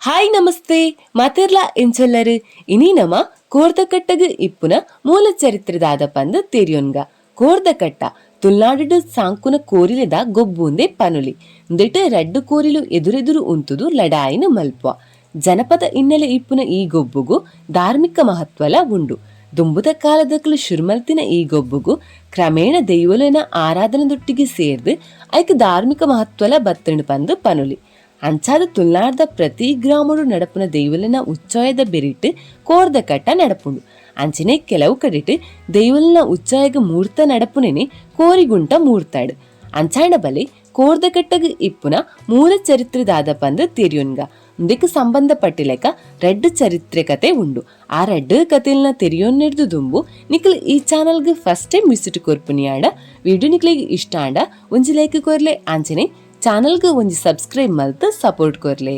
Hi namaste ಮಾತೆರ್ಲಾ ಎಂಚೊಲ್ಲರು ಇನಿ ನಮ ಕೋರ್ದಕಟ್ಟಗ್ ಇಪ್ಪುನ ಮೂಲ ಚರಿತ್ರೆದಾದ ಪಂದ್ ತೆರಿಯೊನ್ಗ. ಕೋರ್ದಕಟ್ಟ ತುಳುನಾಡುಡ್ ಸಾಂಕುನ ಕೋರಿಲೆದ ಗೊಬ್ಬುಂದೆ ಪನುಲಿ. ಉಂದೆಟ್ ರಡ್ಡ್ ಕೋರಿಲು ಎದುರೆದುರು ಉಂತುದು ಲಡಾಯಿನ್ ಮಲ್ಪುವ. ಜನಪದ ಹಿನ್ನೆಲೆ ಇಪ್ಪುನ ಈ ಗೊಬ್ಬುಗು ಧಾರ್ಮಿಕ ಮಹತ್ವಲ ಉಂಡು. ದುಂಬುದ ಕಾಲದಕುಲು ಶುರು ಮಲ್ತಿನ ಈ ಗೊಬ್ಬುಗು ಕ್ರಮೇಣ ದೈವೊಲೆನ ಆರಾಧನೆದೊಟ್ಟಿಗೆ ಸೇರ್ದ್ ಐಕ್ ಧಾರ್ಮಿಕ ಮಹತ್ವಲ ಬತ್ತ್ಂಡ್ ಪಂದ್ ಪನೊಲಿ. ಅಂಚಾದ್ ತುಳುನಾಡ್ದ ಪ್ರತಿ ಗ್ರಾಮೊಡು ನಡಪುನ ದೈವೊಲೆನ ಉಚ್ಚಯದ ಬೆರಿಟ್ ಕೋರ್ದಕಟ್ಟ ನಡಪುಂಡು. ಅಂಚನೆ ಕೆಲವು ಕಡೆಟ್ ದೈವೊಲೆನ ಉಚ್ಚಯಗ್ ಮೂರ್ತ ನಡಪುನೆನೆ ಕೋರಿಗುಂಟ ಮೂರ್ತಾಡ್. ಅಂಚಾಂಡ ಬಲೆ ಕೋರ್ದಕಟ್ಟಗ್ ಇಪ್ಪುನ ಮೂಲ ಚರಿತ್ರೆ ದಾದ ಪಂದ್ ತೆರಿಯೊನ್ಗ. ಉಂದೆಕ್ ಸಂಬಂಧ ಪಟ್ಟಿಲೆಕ ರಡ್ಡ್ ಚರಿತ್ರೆ ಕತೆ ಉಂಡು. ಆ ರಡ್ಡ್ ಕತೆಲ್ನ ತೆರಿಯೊನ್ನೆರ್ದ್ ದುಂಬು ನಿಕುಲು ಈ ಚಾನಲ್ಗ್ first time visit ಕೊರ್ಪುನಿಯಾಂಡ video ನಿಕ್ಲೆಗ್ ಇಷ್ಟ ಆಂಡ ಒಂಜಿ ಲೈಕ್ ಕೊರ್ಲೆ, ಅಂಚನೆ ಚಾನಲ್ಗ್ ಒಂಜಿ ಸಬ್ಸ್ಕ್ರೈಬ್ ಮಲ್ತ್ ಸಪೋರ್ಟ್ ಕೊರ್ಲೆ.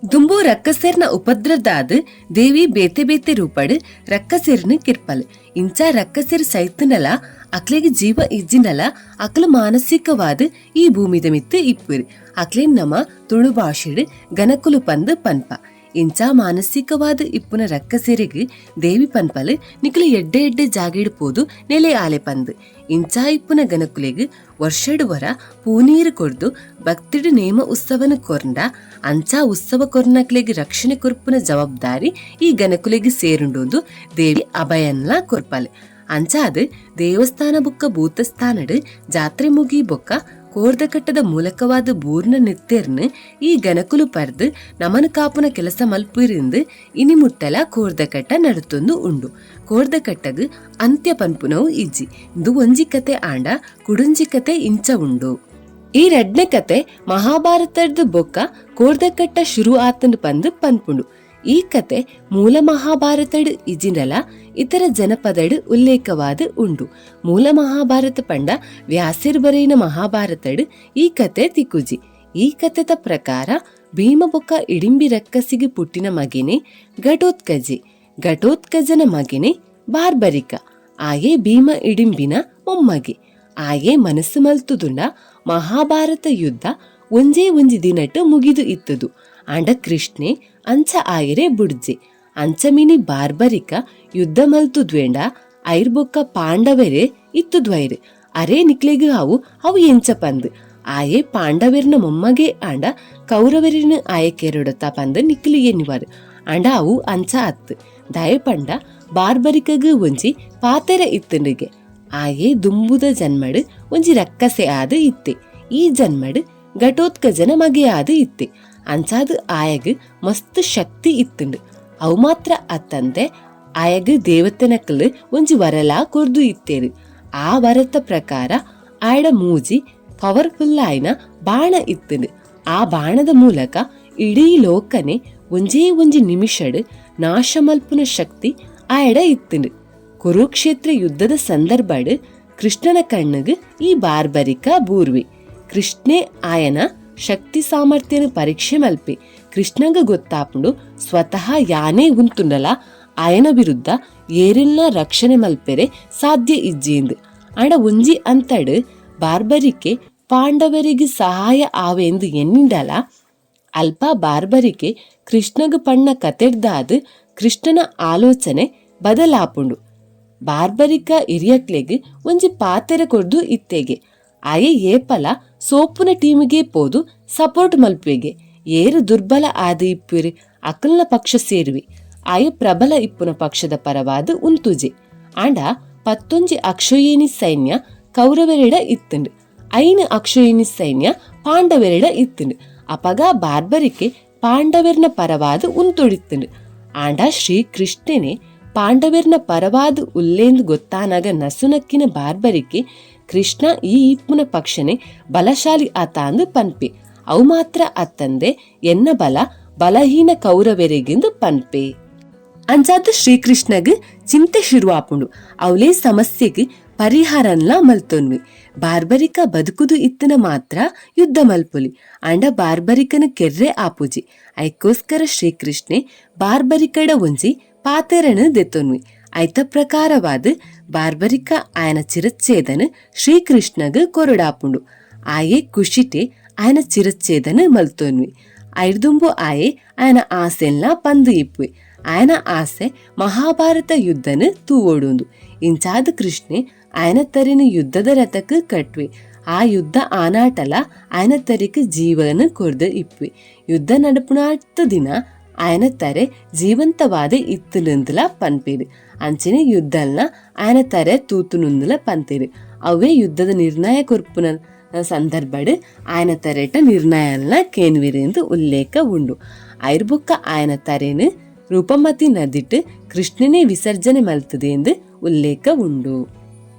ದುಂಬು ರಕ್ಕಸೆರ್ನ ಉಪದ್ರದಾದ್ ದೇವಿ ಬೇತೆ ಬೇತೆ ರೂಪಡ್ ರಕ್ಕಸೆರ್ನ್ ಕಿರ್ಪಲ್. ಇಂಚ ರಕ್ಕಸೆರ್ ಸೈತ್ಂಡಲ ಅಕ್ಲೆಗ್ ಜೀವ ಇಜ್ಜಿಂಡಲ ಅಕ್ಲು ಮಾನಸಿಕವಾದ್ ಈ ಭೂಮಿದ ಮಿತ್ತ್ ಇಪ್ಪುವೆರ್. ಅಕ್ಲೆನ್ ನಮ ತುಳು ಭಾಷೆಡ್ ಗನಕುಲು ಪಂದ್ ಪನ್ಪ. ಇಂಚ ಮಾನಸಿಕವಾದ್ ಇಪ್ಪುನ ರಕ್ಕಸೆರೆಗ್ ದೇವಿ ಪನ್ಪಲ್ ನಿಕುಲು ಎಡ್ಡೆ ಎಡ್ಡೆ ಜಾಗೆಡ್ ಪೋದು ನೆಲೆ ಆಲೆ ಪಂದ್. ಇಂಚ ಇಪ್ಪುನ ಗನಕುಲೆಗ್ ವರ್ಷಡ್ ಒರ ಪೂನೀರ್ ಕೊರ್ದು ಭಕ್ತಿಡ್ ನೇಮ ಉತ್ಸವನ್ ಕೊರ್ಂಡ ಅಂಚ ಉತ್ಸವ ಕೊರ್ನಕ್ಲೆಗ್ ರಕ್ಷಣೆ ಕೊರ್ಪುನ ಜವಾಬ್ದಾರಿ ಈ ಗನಕುಲೆಗ್ ಸೇರುಂಡು ದೇವಿ ಅಭಯನ್ಲಾ ಕೊರ್ಪಲ್. ಅಂಚಾದ್ ದೇವಸ್ಥಾನ ಬೊಕ್ಕ ಭೂತಸ್ಥಾನಡ್ ಜಾತ್ರೆ ಮುಗಿ ಬೊಕ್ಕ ಕೋರ್ದಕಟ್ಟದ ಮೂಲಕವಾದ ಬೂರ್ನ ನೆತ್ತೆರ್ನ್ ಈ ಗನಕುಲು ಪರ್ದ್ ನಮನ್ ಕಾಪುನ ಕೆಲಸ ಮಲ್ಪುವಿರಿಂದ್ ಇನಿ ಮುಟ್ಟಲ ಕೋರ್ದಕಟ್ಟ ನಡತೊಂದು ಉಂಡು. ಕೋರ್ದಕಟ್ಟಗ್ ಅಂತ್ಯ ಪನ್ಪುನವು ಇಜ್ಜಿ. ಇಂದು ಒಂಜಿ ಕತೆ ಆಂಡ ಕುಡೊಂಜಿ ಕತೆ ಇಂಚ ಉಂಡು. ಈ ರಡ್ಡ್ನೆ ಕತೆ ಮಹಾಭಾರತರ್ದ್ ಬೊಕ್ಕ ಕೋರ್ದಕಟ್ಟ ಶುರು ಆತ್ಂಡ್ ಪಂದ್ ಪನ್ಪುಂಡು. ಈ ಕತೆ ಮೂಲ ಮಹಾಭಾರತಡ್ ಇಜಿಂಡಲ ಇತರ ಜನಪದಡ್ ಉಲ್ಲೇಖವಾದ್ ಉಂಡು. ಮೂಲ ಮಹಾಭಾರತ ಪಂಡ ವ್ಯಾಸೆರ್ ಬರೆಯಿನ ಮಹಾಭಾರತಡ್ ಈ ಕತೆ ತಿಕ್ಕುಜಿ. ಈ ಕತೆತ ಪ್ರಕಾರ ಭೀಮ ಬೊಕ್ಕ ಇಡಿಂಬಿ ರಕ್ಕಸಿಗ್ ಪುಟ್ಟಿನ ಮಗೆನೆ ಘಟೋತ್ಕಜೆ. ಘಟೋತ್ಕಜನ ಮಗೆನೆ ಬಾರ್ಬರಿಕ. ಆಯೆ ಭೀಮ ಇಡಿಂಬಿನ ಮೊಮ್ಮಗೆ. ಆಯೆ ಮನಸ್ಸು ಮಲ್ತುದುಂಡ ಮಹಾಭಾರತ ಯುದ್ಧ ಒಂಜೇ ಒಂಜಿ ದಿನಟ್ ಮುಗಿದು ಇತ್ತುದು. ಆಂಡ ಕೃಷ್ಣೆ ಅಂಚ ಆಯೆರೆ ಬುಡ್ಜೆ. ಅಂಚ ಮಿನಿ ಬಾರ್ಬರಿಕ ಯುದ್ಧ ಮಲ್ತುದ್ವೇಂಡ ಐರ್ ಬೊಕ್ಕ ಪಾಂಡವೆರೆ ಇತ್ತುದ್ವೈರ್. ಅರೇ ನಿಕ್ಲೆಗ್ ಅವು ಅವು ಎಂಚ ಪಂದ್. ಆಯೆ ಪಾಂಡವೆರ್ನ ಮೊಮ್ಮಗೆ ಆಂಡ ಕೌರವೆರಿನ ಆಯೆ ಕೆರೊಡತ ಪಂದ್ ನಿಕ್ಲು ಎನ್ನುವರ್. ಆಂಡ ಅವು ಅಂಚ ಅತ್. ದಾಯೆ ಪಂಡ ಬಾರ್ಬರಿಕಗ್ ಒಂಜಿ ಪಾತೆರ ಇತ್ತುಂಡುಗೆ. ಆಯೆ ದುಂಬುದ ಜನ್ಮಡ್ ಒಂಜಿ ರಕ್ಕಸೆ ಆದ್ ಇತ್ತೆ. ಈ ಜನ್ಮಡ್ ಘಟೋತ್ಕಜನ ಮಗೆ ಆದ್ ಇತ್ತೆ. ಅಂಚಾದ್ ಆಯಗ್ ಮಸ್ತ್ ಶಕ್ತಿ ಇತ್ತುಂಡು. ಅವು ಮಾತ್ರ ಅತ್ತಂದೆ ಆಯಗ್ ದೇವತೆನಕುಲು ಒಂಜಿ ವರಲಾ ಕೊರ್ದು ಇತ್ತೆರ್. ಆ ವರತ ಪ್ರಕಾರ ಆಯಡ ಮೂಜಿ ಪವರ್ಫುಲ್ ಆಯಿನ ಬಾಣ ಇತ್ತುಂಡು. ಆ ಬಾಣದ ಮೂಲಕ ಇಡೀ ಲೋಕನೆ ಒಂಜೇ ಒಂಜಿ ನಿಮಿಷಡ್ ನಾಶ ಮಲ್ಪುನ ಶಕ್ತಿ ಆಯಡ ಇತ್ತುಂಡು. ಕುರುಕ್ಷೇತ್ರ ಯುದ್ಧದ ಸಂದರ್ಭಡ್ ಕೃಷ್ಣನ ಕಣ್ಣುಗ್ ಈ ಬಾರ್ಬರಿಕ ಬೂರ್ವೆ. ಕೃಷ್ಣೆ ಆಯನ ಶಕ್ತಿ ಸಾಮರ್ಥ್ಯನ ಪರೀಕ್ಷೆ ಮಲ್ಪೆ. ಕೃಷ್ಣಗ್ ಗೊತ್ತಾಪುಂಡು ಸ್ವತಃ ಯಾನೇ ಉಂತುಂಡಲ ಆಯನ ವಿರುದ್ಧ ಏರೆಲ್ನ ರಕ್ಷಣೆ ಮಲ್ಪೆರೆ ಸಾಧ್ಯ ಇಜ್ಜಿಂದ್. ಆಂಡ ಒಂಜಿ ಅಂತಡ್ ಬಾರ್ಬರಿಕೆ ಪಾಂಡವರಿಗೆ ಸಹಾಯ ಆವೆಂದು ಎನ್ನಿಂಡಲ ಅಲ್ಪ ಬಾರ್ಬರಿಕೆ ಕೃಷ್ಣಗ್ ಪಣ್ಣ ಕತೆಡ್ದಾದ್ ಕೃಷ್ಣನ ಆಲೋಚನೆ ಬದಲಾಪುಂಡು. ಬಾರ್ಬರಿಕ ಹಿರಿಯಕ್ಲೆಗ್ ಒಂಜಿ ಪಾತೆರ ಕೊರ್ದು ಇತ್ತೆಗೆ. ಆಯೆ ಏಪಲ ಸೋಪುನ ಟೀಮಿಗೆ ಪೋದು ಸಪೋರ್ಟ್ ಮಲ್ಪುವೆಗೆ. ಏರ್ ದುರ್ಬಲ ಆದ್ ಇಪ್ಪುವೆರ್ ಅಕಲ್ನ ಪಕ್ಷ ಸೇರುವೆ. ಆಯೆ ಪ್ರಬಲ ಇಪ್ಪುನ ಪಕ್ಷದ ಪರವಾದ್ ಉಂತುಜೆ. ಆಂಡ ಪತ್ತೊಂಜಿ ಅಕ್ಷೋಹಿಣಿ ಸೈನ್ಯ ಕೌರವೆರೆಡ ಇತ್ತುಂಡ್. ಐನ್ ಅಕ್ಷೋಹಿಣಿ ಸೈನ್ಯ ಪಾಂಡವೆರೆಡ ಇತ್ತುಂಡ್. ಅಪಗ ಬಾರ್ಬರಿಕೆ ಪಾಂಡವೆರ್ನ ಪರವಾದ್ ಉಂತೊಡಿತ್ತುಂಡ್. ಆಂಡ ಶ್ರೀ ಕೃಷ್ಣನೆ ಪಾಂಡವೆರ್ನ ಪರವಾದ್ ಉಲ್ಲೇಂದ್ ಗೊತ್ತಾನಗ ನಸುನಕ್ಕಿನ ಬಾರ್ಬರಿಕೆ ಕೃಷ್ಣ ಈ ಇಪ್ಪುನ ಪಕ್ಷನೆ ಬಲಶಾಲಿ ಆತಾಂದ್ ಪನ್ಪೆ. ಅವು ಮಾತ್ರ ಅತ್ತಂದೆ ಎನ್ನ ಬಲ ಬಲಹೀನ ಕೌರವೆರೆಗಿಂದ್ ಪನ್ಪೆ. ಅಂಚಾದ್ ಶ್ರೀಕೃಷ್ಣಗ್ ಚಿಂತೆ ಶುರುವಾಪುಂಡು. ಅವಲೇ ಸಮಸ್ಯೆಗ್ ಪರಿಹಾರನ್ಲಾ ಮಲ್ತೊನ್ವೆ. ಬಾರ್ಬರಿಕ ಬದುಕುದು ಇತ್ತಿನ ಮಾತ್ರ ಯುದ್ಧ ಮಲ್ಪೊಲಿ. ಆಂಡ ಬಾರ್ಬರಿಕನ ಕೆರ್ರೆ ಆಪುಜಿ. ಐಕೋಸ್ಕರ ಶ್ರೀಕೃಷ್ಣೆ ಬಾರ್ಬರಿಕಡ ಒಂಜಿ ಪಾತೆರನ್ ದೆತ್ತೊನ್ವೆ. ಐತ ಪ್ರಕಾರವಾದ್ ಬಾರ್ಬರಿಕ ಆಯನ ಚಿರಚ್ಛೇದನ್ ಶ್ರೀಕೃಷ್ಣಗ್ ಕೊರಡಾಪುಂಡು. ಆಯೆ ಖುಷಿಟೆ ಆಯನ ಚಿರಚ್ಛೇದನ ಮಲ್ತೊನ್ವೆ. ಐರ್ದುಂಬು ಆಯೆ ಆಯನ ಆಸೆಲ್ನ ಪಂದು ಇಪ್ಪುವೆ. ಆಯನ ಆಸೆ ಮಹಾಭಾರತ ಯುದ್ಧನ ತೂವೊಡುಂದು. ಇಂಚಾದ ಕೃಷ್ಣೆ ಆಯನ ತರಿನ ಯುದ್ಧದ ರಥಕ್ಕೆ ಕಟ್ವೆ. ಆ ಯುದ್ಧ ಆನಾಟಲ ಆಯನ ತರಿಕ್ ಜೀವನ ಕೊರ್ದು ಇಪ್ಪುವೆ. ಯುದ್ಧ ನಡಪುನಾತ್ ದಿನ ಆಯನ ತರೆ ಜೀವಂತವಾದ ಇತ್ತುಲುಂದುಲ ಪನ್ಪೇರು. ಅಂಚನೆ ಯುದ್ಧಲ್ನ ಆಯನ ತರೆ ತೂತುನುಂದುಲ ಪಂತೇರು. ಅವೇ ಯುದ್ಧದ ನಿರ್ಣಯ ಕೊರ್ಪುನ ಸಂದರ್ಭಡ್ ಆಯನ ತರೆಟ ನಿರ್ಣಯಲ್ನ ಕೇನ್ವಿರೆಂದು ಉಲ್ಲೇಖ ಉಂಡು. ಐರ್ಬೊಕ್ಕ ಆಯನ ತರೆನು ರೂಪಮತಿ ನದಿಟ್ ಕೃಷ್ಣನೇ ವಿಸರ್ಜನೆ ಮಲ್ತದೆ ಎಂದು ಉಲ್ಲೇಖ ಉಂಡು.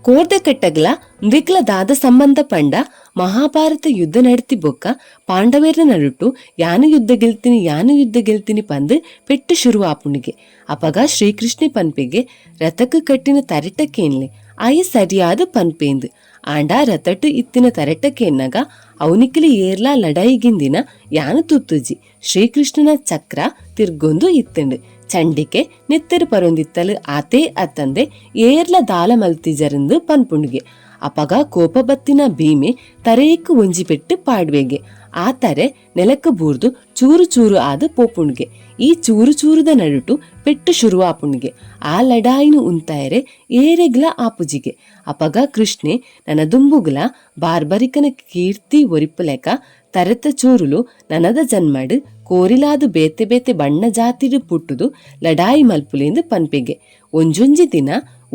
ಕೋರ್ದಕಟ್ಟಗ್ಲ ಉಂದೆಕ್ಲ ದಾದ ಸಂಬಂಧ ಪಂಡ, ಮಹಾಭಾರತ ಯುದ್ಧ ನಡತಿ ಬೊಕ್ಕ ಪಾಂಡವೇರ್ನ ನಡುಟು ಯಾನು ಯುದ್ಧ ಗೆಲ್ತೀನಿ, ಯಾನು ಯುದ್ಧ ಗೆಲ್ತೀನಿ ಪಂದ್ ಪೆಟ್ಟು ಶುರು ಆಪುಣಿಗೆ. ಅಪಗ ಶ್ರೀಕೃಷ್ಣ ಪನ್ಪೆಗೆ, ರಥಕ್ಕೆ ಕಟ್ಟಿನ ತರೆಟಕ್ಕೇನ್ಲೆ, ಆಯೆ ಸರಿಯಾದ ಪನ್ಪೇಂದು. ಆಂಡ ರಥಟ್ ಇತ್ತಿನ ತರೆಟಕ್ಕೇನ್ನಗ ಅವನಿಕ್ಲಿ ಏರ್ಲಾ ಲಡಾಯಿಗಿಂದಿನ ಯಾನು ತುತ್ತುಜಿ, ಶ್ರೀಕೃಷ್ಣನ ಚಕ್ರ ತಿರ್ಗೊಂದು ಇತ್ತಂಡು, ಚಂಡಿಕೆ ನೆತ್ತೆರು ಪರೊಂದಿತ್ತಲು, ಆತೇ ಅತ್ತಂದೆ ಏರ್ಲ ದಾಲ ಮಲ್ತಿಜರಂದು ಪನ್ಪುಂಡುಗೆ. ಅಪಗ ಕೋಪ ಬತ್ತಿನ ಭೀಮೆ ತರೆಯಕ್ಕೆ ಒಂಜಿ ಪೆಟ್ಟು ಪಾಡ್ವೆಗೆ. ಆ ತರೆ ನೆಲಕ್ಕೆ ಬೂರ್ದು ಚೂರು ಚೂರು ಆದ ಪೋಪುಂಡ್ಗೆ. ಈ ಚೂರು ಚೂರುದ ನಡುಟು ಪೆಟ್ಟು ಶುರುವಾಪುಂಡ್ಗೆ. ಆ ಲಡಾಯಿನು ಉಂತಾಯರೆ ಏರೆಗ್ಲ ಆಪುಜಿಗೆ. ಅಪಗ ಕೃಷ್ಣೆ ನನ್ನ ದುಂಬುಗ್ಲ ಬಾರ್ಬರಿಕನ ಕೀರ್ತಿ ಒರಿಪುಲೆಕ ತರೆತ ಚೂರುಲು ನನದ ಜನ್ಮಡ್ ಕೋರಿಲಾದು ಬೇತೆ ಬೇತೆ ಬಣ್ಣ ಜಾತಿಡು ಪುಟ್ಟುದು ಲಡಾಯಿ ಮಲ್ಪುಲೆಂದು ಪನ್ಪೆಗೆ. ಒಂಜೊಂಜಿ ದಿನ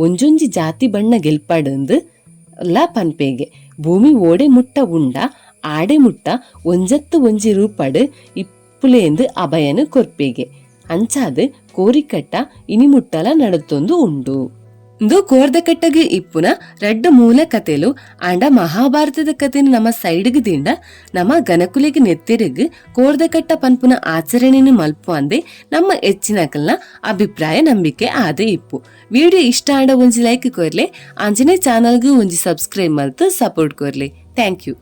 ಒಂಜೊಂಜಿ ಜಾತಿ ಬಣ್ಣ ಗೆಲ್ಪಾಡಂದು ಲ ಪನ್ಪೆಗೆ. ಭೂಮಿ ಓಡೆ ಮುಟ್ಟ ಉಂಡ ಆಡೆ ಮುಟ್ಟ ಒಂಜತ್ತು ಒಂಜಿ ರೂಪಡ್ ಇಪ್ಪುಲೇಂದು ಅಭಯನು ಕೊರ್ಪೆಗೆ. ಅಂಚಾದ್ ಕೋರಿಕಟ್ಟ ಇನಿ ಮುಟ್ಟಲ ನಡತೊಂದು ಉಂಡು. ಇಂದು ಕೋರ್ದಕಟ್ಟಗೆ ಇಪ್ಪುನ ರಡ್ಡ್ ಮೂಲ ಕತೆಲು. ಆಂಡ ಮಹಾಭಾರತದ ಕತೆನು ನಮ್ಮ ಸೈಡ್ಗ್ ದಿಂಡ ನಮ್ಮ ಗನಕುಲೆಗ್ ನೆತ್ತೆರೆಗ್ ಕೋರ್ದಕಟ್ಟ ಪನ್ಪುನ ಆಚರಣೆನು ಮಲ್ಪು ಅಂದೆ ನಮ್ಮ ಹೆಚ್ಚಿನಕಲ್ನ ಅಭಿಪ್ರಾಯ, ನಂಬಿಕೆ ಆದ ಇಪ್ಪು. ವಿಡಿಯೋ ಇಷ್ಟ ಆಂಡ ಒಂಜಿ ಲೈಕ್ ಕೊರ್ಲೆ. ಅಂಚನೆ ಚಾನಲ್ಗ್ ಒಂಜಿ ಸಬ್ಸ್ಕ್ರೈಬ್ ಮಲ್ತ್ ಸಪೋರ್ಟ್ ಕೊರ್ಲೆ. Thank you.